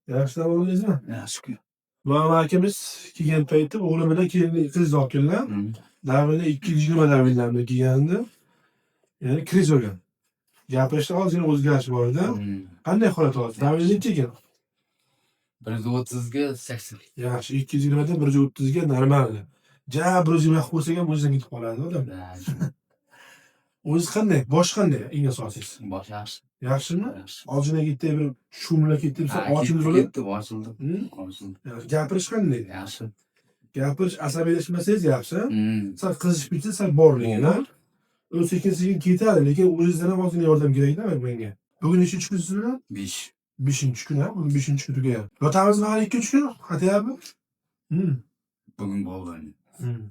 Yaxshi dam oldingizmi? Yaxshi. Muammo akamiz kelgan paytda o'g'li bilan kelinni kriz olib keldilar. Давление 220 давление bilan kelgandi. Ya'ni kriz bo'lgan. Gapirishda ozgina o'zgarish bor edi. Qanday holat hozir? Давление necha ekan? 130ga 80. Yaxshi, 220 dan 130 ga normal. Ja 120 qilib qo'ysak ham o'zidan ketib qoladi odam. O'zi qanday? Bosh qanday? Eng asosiysi. Bosh yaxshi. Yaxshimi? Yaxshi. Ozgina ketdi, bir shumlar ketdi desa, ochildi Ketdi, bo'ladi. ketdi, ochildi. Ochildi. Yaxshi. Gapirish qanday? Yaxshi. Gapirish, asabiylashmasangiz yaxshi. Sal qizishib ketsa, sal borligini. U sekin sekin ketadi, lekin o'zingizdan ham ozgina yordam kerakda menga. Bugun nechinchi kun siz bilan? 5. 5-kun, ha? Bugun 5-kun tugayapti. Yotamizmi hali 2-3 kun? Хотя бы. Bugun bo'ldi.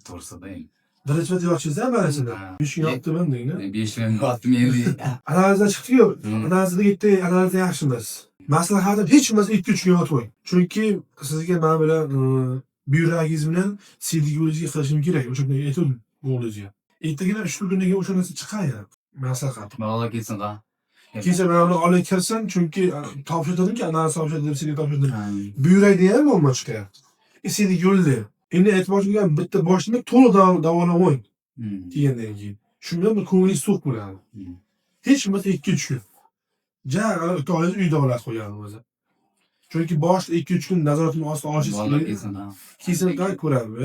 To'g'risida endi. Birinchi marta yotishingiz mana. Ha. 5 kun yotdim deng. 5 kun yotdim endi. Analizdan chiqdi-yu. Analizda ketdi, analizda yaxshi emas. Maslahatim, hech bo'lmasa 2-3 kun yotmang. Chunki sizga mana bilan buyragingiz bilan siydik yo'lingizga qilishim kerak. O'sha kuni aytdim o'g'lingizga. Ertagina 3 kundan keyin o'sha narsa chiqadi. Maslahat. Bolalar kelsin, ha. Kecha mana buni olib kirsin, chunki topshirdimki, analiz topshirdim, siydik topshirdim. Buyrakda ham muammo chiqyapti. Siydik yo'lda. Endi aytmoqchi bo'lganim, bitta boshini to'liq davolamang kelgandan keyin. Shu bilan bir ko'nglingiz to'q bo'ladi. Hech bo'lmasa 2-3 kun. Ja uka uyda holat qo'ygan o'zi. Chunki boshida 2-3 kun nazoratni ostiga olishingiz Bolalar kerak. kelsin, ha. Kelsin, ko'ramiz.